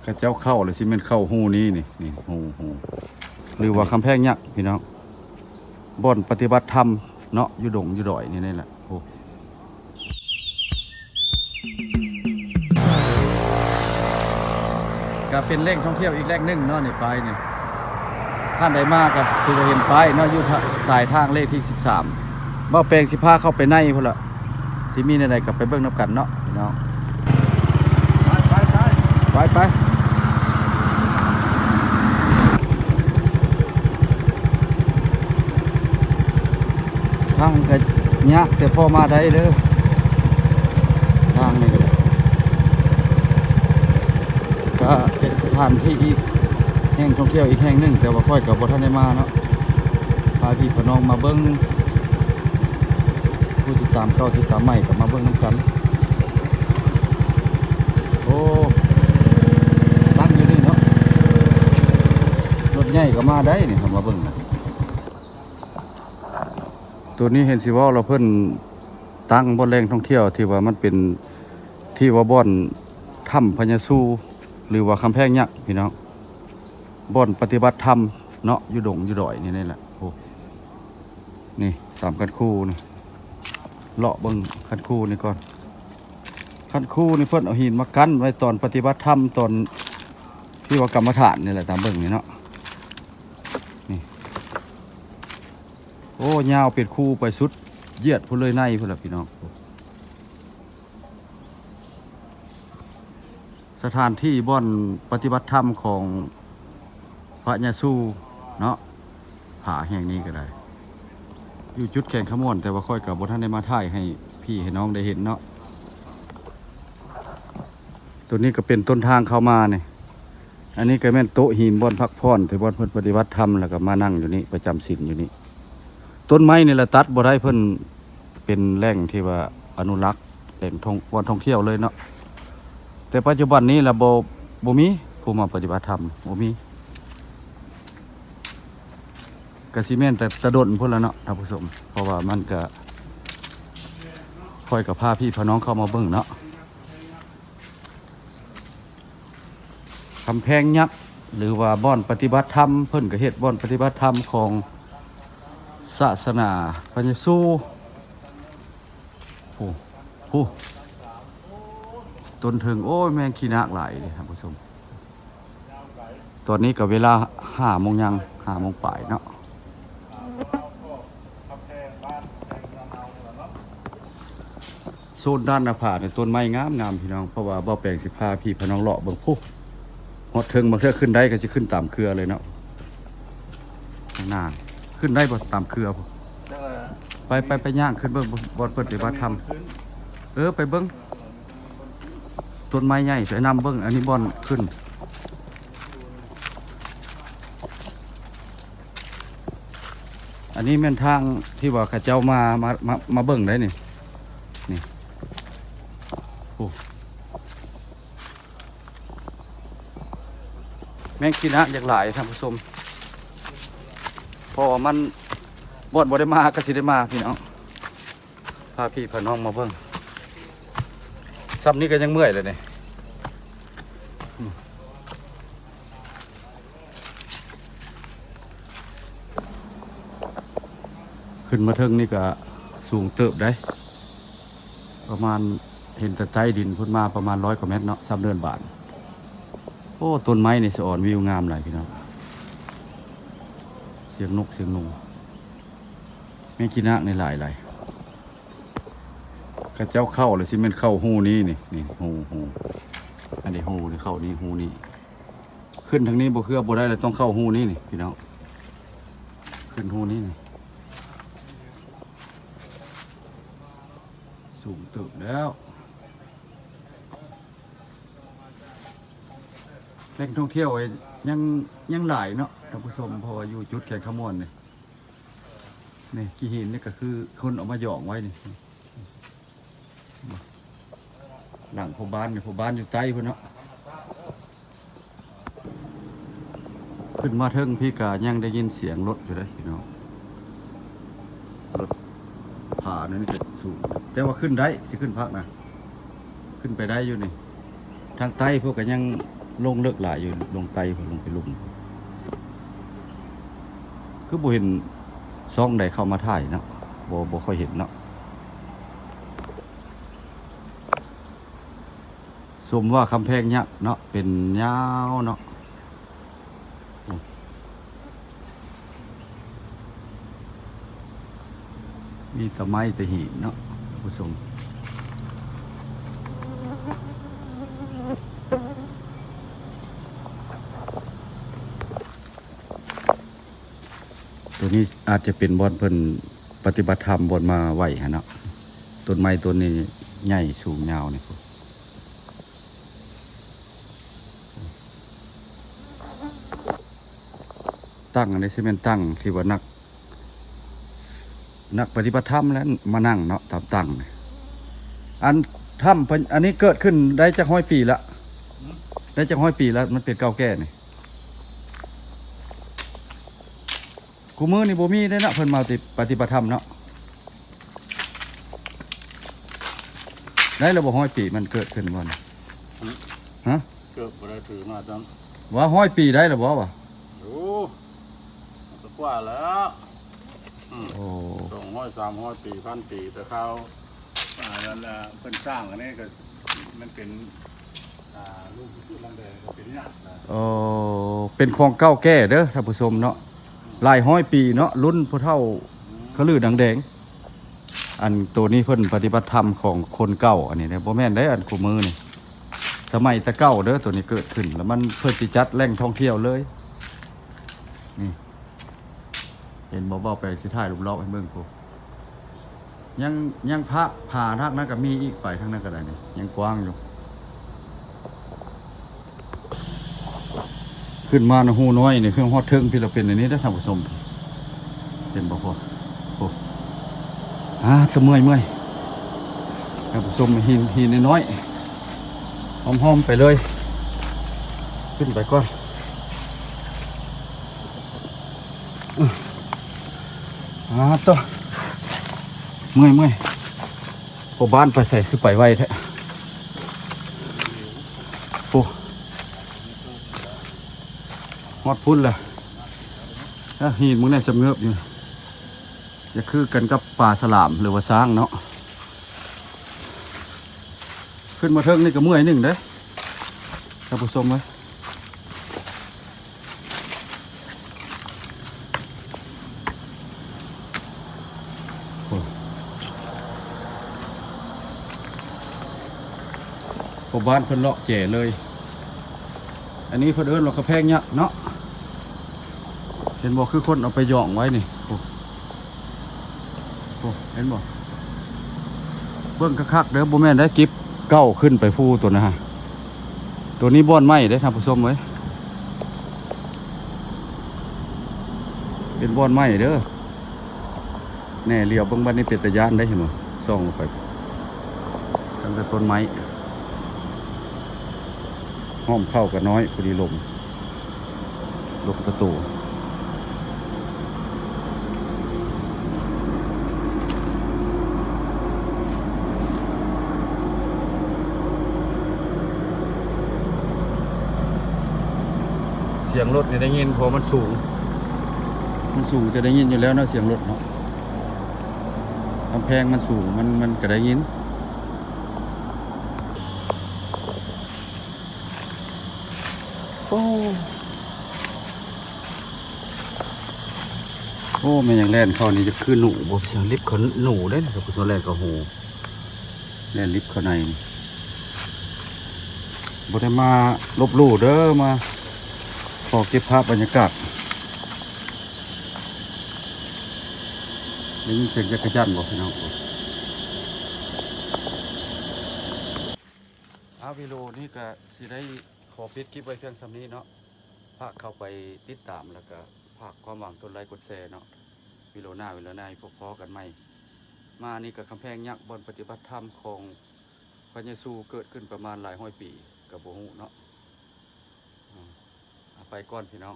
ເຂົາເຈົ້າເຂົ້າແລ້ວ ຊິແມ່ນເຂົ້າຮູນີ້ນີ້ ນີ້ ຮູ ຮູ ຫຼືວ່າກຳແພງຍັກພີ່ນ້ອງ ບ່ອນປະຕິບັດທຳເນາະ ຢູ່ດົງຢູ່ດອຍນີ້ ນີ້ແຫຼະ. ໂອ້ ກະເປັນແຫຼ່ງທ່ອງທ່ຽວອີກແຫຼ່ງໜຶ່ງເນາະ ນີ້ ປ້າຍນີ້ ທ່ານໃດມາກໍຖືວ່າເຫັນປ້າຍເນາະ ຢູ່ສາຍທາງເລກທີສິບສາມ. ບ່າວແປງຊິພາເຂົ້າໄປໃນພຸ້ນລະ ຊິມີແນວໃດກໍໄປເບິ່ງນຳກັນເນາະພີ່ນ້ອງ. ໄປ ໄປ ໄປ ໄປ ໄປ. ທາງກໍຍາກ ແຕ່ພໍມາໄດ້ເດີ ທາງນີ້ກໍໄດ້ ກໍເປັນສະຖານທີ່ອີກແຫ່ງທ່ອງທ່ຽວອີກແຫ່ງໜຶ່ງ ແຕ່ວ່າຂ້ອຍກໍບໍ່ທັນໄດ້ມາເນາະ. ພາພີ່ພານ້ອງມາເບິ່ງ ຜູ້ຕິດຕາມເກົ່າ ຕິດຕາມໃໝ່ກໍມາເບິ່ງນຳກັນ. ໂອ້ ຕັ້ງຢູ່ນີ້ເນາະ ລົດໃຫຍ່ກໍມາໄດ້ນີ້ ເຮົາມາເບິ່ງນະ. ໂຕນີ້ເຫັນຊິເວົ້າແລ້ວ ເພິ່ນຕັ້ງບ່ອນແຫຼ່ງທ່ອງທ່ຽວທີ່ວ່າມັນເປັນ ທີ່ວ່າບ່ອນຖ້ຳພະຍາຊູ ຫຼືວ່າກຳແພງຍັກພີ່ນ້ອງ ບ່ອນປະຕິບັດທຳເນາະ ຢູ່ດົງຢູ່ດອຍນີ້ ນີ້ແຫຼະ. ໂອ້ ນີ້ຕາມຄັນຄູນີ້ ເລາະເບິ່ງຄັນຄູນີ້ກ່ອນ. ຄັນຄູນີ້ເພິ່ນເອົາຫີນມາກັ້ນໄວ້ຕອນປະຕິບັດທຳ ຕອນທີ່ວ່າກຳມະຖານນີ້ແຫຼະ ຕາມເບິ່ງນີ້ເນາະ. ນີ້ ໂອ້ ຍາວເປັນຄູໄປສຸດຢຽດພຸ້ນເລີຍ ໃນພຸ້ນລະພີ່ນ້ອງ. ສະຖານທີ່ບ່ອນປະຕິບັດທຳຂອງພະຍາຊູເນາະ ຜາແຫ່ງນີ້ກໍໄດ້ ຢູ່ຈຸດແຂວງຄຳມ່ວນ ແຕ່ວ່າຂ້ອຍກໍບໍ່ທັນໄດ້ມາຖ່າຍໃຫ້ພີ່ໃຫ້ນ້ອງໄດ້ເຫັນເນາະ. ໂຕນີ້ກໍເປັນຕົ້ນທາງເຂົ້າມານີ້. ອັນນີ້ກໍແມ່ນໂຕະຫີນບ່ອນພັກຜ່ອນ ທີ່ບ່ອນເພິ່ນປະຕິບັດທຳ ແລ້ວກໍມານັ່ງຢູ່ນີ້ ປະຈຳສິນຢູ່ນີ້. ຕົ້ນໄມ້ນີ້ລະຕັດບໍ່ໄດ້ ເພິ່ນເປັນແຫຼ່ງທີ່ວ່າອະນຸລັກ ແຫຼ່ງທ່ອງ ບ່ອນທ່ອງທ່ຽວເລີຍເນາະ. ແຕ່ປັດຈຸບັນນີ້ລະບໍ່ ບໍ່ມີຜູ້ມາປະຕິບັດທຳ ບໍ່ມີ. ກະຊິແມ່ນແຕ່ ແຕ່ດົນພຸ້ນລະເນາະທ່ານຜູ້ຊົມ ເພາະວ່າມັນກະ ຂ້ອຍກະພາພີ່ພານ້ອງເຂົ້າມາເບິ່ງເນາະ. ກຳແພງຍັກ ຫຼືວ່າບ່ອນປະຕິບັດທຳ ເພິ່ນກໍເຮັດບ່ອນປະຕິບັດທຳຂອງສາສະໜາພະຍາຊູ. ໂອ້ ໂອ້ ຕົ້ນເທິງ ໂອ້ຍ ແມງຂີ້ນາກຫຼາຍເດ້ທ່ານຜູ້ຊົມ. ຕອນນີ້ກໍເວລາຫ້າໂມງ ຍັງຫ້າໂມງປາຍເນາະ. ໂຊນດ້ານໜ້າຜານີ້ ຕົ້ນໄມ້ງາມໆ ພີ່ນ້ອງ ເພາະວ່າບ່າວແປງຊິພາພີ່ພານ້ອງເລາະເບິ່ງພຸ້ນ ຮອດເທິງ ບາງເທື່ອຂຶ້ນໄດ້ກໍຊິຂຶ້ນຕາມເຄືອເລີຍເນາະ. ນານ ຂຶ້ນໄດ້ບໍ່ຕາມເຄືອພຸ້ນ? ໄປ ໄປ ໄປຍ່າງຂຶ້ນເບິ່ງ ບ່ອນເພິ່ນປະຕິບັດທຳ. ເອີ ໄປເບິ່ງ ຕົ້ນໄມ້ໃຫຍ່ ໄປນຳເບິ່ງ ອັນນີ້ບ່ອນຂຶ້ນ. ອັນນີ້ແມ່ນທາງທີ່ວ່າເຂົາເຈົ້າມາ ມາ ມາ ມາເບິ່ງໄດ໋ນີ້ ນີ້ ໂອ້ ແມງຂີ້ນາກຢາກຫຼາຍທ່ານຜູ້ຊົມ ເພາະວ່າມັນ ບ່ອນບໍ່ໄດ້ມາກໍຊິໄດ້ມາພີ່ນ້ອງ. ພາພີ່ພານ້ອງມາເບິ່ງ ຊ່ຳນີ້ກໍຍັງເມື່ອຍແລ້ວນີ້. ຂຶ້ນມາເທິງນີ້ກໍສູງເຕີບໄດ໋ ປະມານ ເຫັນແຕ່ໃຕ້ດິນພຸ້ນມາປະມານຮ້ອຍກວ່າແມັດເນາະ ຊ່ຳເນີນບານ. ໂອ້ ຕົ້ນໄມ້ນີ້ສະອອນວິວງາມຫຼາຍພີ່ນ້ອງ ສຽງນົກສຽງໜູ ແມງຂີ້ນາກນີ້ຫຼາຍໆ. ເຂົາເຈົ້າເຂົ້າແລ້ວ ຊິແມ່ນເຂົ້າຮູນີ້ນີ້ ນີ້ ຮູ ຮູ ອັນນີ້ຮູນີ້ ເຂົ້ານີ້ ຮູນີ້. ຂຶ້ນທາງນີ້ບໍ່ເຄືອບໍ່ໄດ້ແລ້ວ ຕ້ອງເຂົ້າຮູນີ້ນີ້ພີ່ນ້ອງ ຂຶ້ນຮູນີ້ນີ້. ສູງເຕີບແລ້ວ ແຫຼ່ງທ່ອງທ່ຽວຍັງ ຍັງຫຼາຍເນາະທ່ານຜູ້ຊົມ ເພາະວ່າຢູ່ຈຸດແຂວງຄຳມ່ວນນີ້. ນີ້ ຂີ້ຫີນນີ້ກໍຄືຄົນເອົາມາຢອງໄວ້ນີ້ ຫຼັງພໍ່ບ້ານນີ້ ພໍ່ບ້ານຢູ່ໃຕ້ພຸ້ນເນາະ. ຂຶ້ນມາເທິງພີ້ກະຍັງໄດ້ຍິນສຽງລົດຢູ່ເດ້ພີ່ນ້ອງ ລົດ ຜານີ້ກໍສູງ ແຕ່ວ່າຂຶ້ນໄດ້ ຊິຂຶ້ນພັກນະ ຂຶ້ນໄປໄດ້ຢູ່ນີ້. ທາງໃຕ້ພວກກໍຍັງ ລົງເລິກຫຼາຍຢູ່ ລົງໄກພຸ້ນ ລົງໄປລຸ່ມ. ຄືບໍ່ເຫັນຊ່ອງໃດເຂົ້າມາຖ່າຍເນາະ ບໍ່ ບໍ່ຄ່ອຍເຫັນເນາະ. ສົມວ່າກຳແພງຍັກເນາະ ເປັນຍາວເນາະ. ມີແຕ່ໄມ້ແຕ່ຫີນເນາະທ່ານຜູ້ຊົມ. ໂຕນີ້ອາດຈະເປັນບ່ອນເພິ່ນປະຕິບັດທຳ ບ່ອນມາໄຫວ້ຫັ້ນເນາະ. ຕົ້ນໄມ້ຕົ້ນນີ້ໃຫຍ່ສູງຍາວນີ້. ຕັ້ງອັນນີ້ຊິແມ່ນຕັ້ງທີ່ວ່ານັກ ນັກປະຕິບັດທຳແຫຼະມານັ່ງເນາະ ຕາມຕັ້ງນີ້. ອັນຖ້ຳເພິ່ນ ອັນນີ້ເກີດຂຶ້ນໄດ້ຈັກຮ້ອຍປີລະ? ຫືມ? ໄດ້ຈັກຮ້ອຍປີລະ ມັນເປັນເກົ່າແກ່ນີ້? ຄູ່ມື້ນີ້ບໍ່ມີເດ້ເນາະ ເພິ່ນມາປະຕິ ປະຕິບັດທຳເນາະ. ໄດ້ລະບໍ່ຮ້ອຍປີ ມັນເກີດຂຶ້ນບໍ່ນີ້? ຫືມ? ຮະ? ເກີດບໍ່ໄດ້ຖືມາຊ້ຳ. ວ່າຮ້ອຍປີໄດ້ລະບໍ່ວະ? ໂອ້ ມັນກໍກວ່າແລ້ວ. ອືມ. ໂອ້ ສອງຮ້ອຍ ສາມຮ້ອຍປີ ພັນປີ ແຕ່ຄາວ ອ່າ ນັ້ນລະ ເພິ່ນສ້າງອັນນີ້ກໍ ມັນເປັນ ອ່າ ລູກທີ່ສຸດລັງແດງກໍເປັນຍາກນະ. ເອີ ເປັນຂອງເກົ່າແກ່ເດີທ່ານຜູ້ຊົມເນາະ ອືມ ຫຼາຍຮ້ອຍປີເນາະ ລຸ້ນຜູ້ເຖົ້າ ອືມ ຂະລືດັງແດງ. ອັນໂຕນີ້ເພິ່ນປະຕິບັດທຳຂອງຄົນເກົ່າ ອັນນີ້ນະ ບໍ່ແມ່ນໄດ໋ ອັນຄູ່ມື້ນີ້ ສະໄໝແຕ່ເກົ່າເດີ. ໂຕນີ້ເກີດຂຶ້ນ ແລ້ວມັນ ເພິ່ນຊິຈັດແຫຼ່ງທ່ອງທ່ຽວເລີຍ ນີ້. ເຫັນບໍ່ ເວົ້າໄປຊິຖ່າຍລອບໆໃຫ້ເບິ່ງພຸ້ນ. ຍັງ ຍັງພາກຜາທາງນັ້ນກໍມີອີກ ໄປທາງນັ້ນກໍໄດ້ນີ້ ຍັງກວ້າງຢູ່. ຂຶ້ນມານະ ຮູນ້ອຍນີ້ ຄືຮອດເທິງພີ້ລະ ເປັນອັນນີ້ເດີທ່ານຜູ້ຊົມ. ເຫັນບໍ່? ໂອ້ ໂອ້ ອາ ຕະເມື່ອຍ ເມື່ອຍ. ທ່ານຜູ້ຊົມ ຫີນ ຫີນນ້ອຍໆ ຫ້ອມໆໄປເລີຍ ຂຶ້ນໄປກ່ອນ. ອາ ໂຕ ເມື່ອຍ ເມື່ອຍ. ພໍ່ບ້ານໄປໃສຄືໄປໄວແທ້? ໂອ້ ຮອດພຸ້ນລະ. ອາ ຫີນມື້ນີ້ສະເຫງີບຢູ່ ຢ່າຄືກັນກັບປາສະຫຼາມ ຫຼືວ່າຊ້າງເນາະ. ຂຶ້ນມາເທິງນີ້ກໍເມື່ອຍໜຶ່ງເດ້ທ່ານຜູ້ຊົມເອີຍ. ໂອ້ ພໍ່ບ້ານເພິ່ນເລາະແຈເລີຍ. ອັນນີ້ເພິ່ນເອີ້ນວ່າກຳແພງຍັກເນາະ. ເຫັນບໍ່ ຄືຄົນເອົາໄປຢອງໄວ້ນີ້. ໂອ້ ໂອ້ ເຫັນບໍ່? ເບິ່ງຄັກໆເດີ ບໍ່ແມ່ນໄດ້ກິບເກົ່າຂຶ້ນໄປພູໂຕນະ. ໂຕນີ້ບ່ອນໃໝ່ເດ້ທ່ານຜູ້ຊົມເອີຍ ເປັນບ່ອນໃໝ່ເດີ. ແນ່ ຫຼຽວເບິ່ງບັດນີ້ເປັນຕາຢ້ານໄດ໋ ເຫັນບໍ່? ສ່ອງລົງໄປ ຕັ້ງແຕ່ຕົ້ນໄມ້ ຫ້ອມເຂົ້າກໍນ້ອຍ ພໍດີລົມ ລົມປະຕູ. ສຽງລົດນີ້ໄດ້ຍິນ ເພາະມັນສູງ ມັນສູງຈະໄດ້ຍິນຢູ່ແລ້ວເນາະ ສຽງລົດເນາະ. ກຳແພງມັນສູງ ມັນ ມັນກໍໄດ້ຍິນ. ໂອ້ ໂອ້ ແມ່ນຫຍັງແລ່ນເຂົ້ານີ້ ຈະຄືໜູບໍ່? ເປັນຫຍັງລິບເຂົ້າໜູເດ້ ເຂົາກໍແລ່ນເຂົ້າຮູ ແລ່ນລິບເຂົ້າໃນນີ້. ບໍ່ໄດ້ມາລົບຫຼູ່ເດີ ມາຂໍເກັບພາບບັນຍາກາດ. ໄດ້ຍິນສຽງຈັກກະຈັ່ນບໍ່ພີ່ນ້ອງ? ອາ ວິດີໂອນີ້ກະຊິໄດ້ຂໍປິດຄລິບໄວ້ພຽງສ່ຳນີ້ເນາະ. ຝາກເຂົ້າໄປຕິດຕາມ ແລ້ວກະຝາກຄວາມຫວັງກົດໄລກົດແຊເນາະ. ວິດີໂອໜ້າ ວິດີໂອໜ້າ ພົບພໍ້ກັນໃໝ່. ມານີ້ກະກຳແພງຍັກ ບ່ອນປະຕິບັດທຳຂອງພະເຢຊູ ເກີດຂຶ້ນປະມານຫຼາຍຮ້ອຍປີ ກະບໍ່ຮູ້ເນາະ. ອາ ໄປກ່ອນພີ່ນ້ອງ.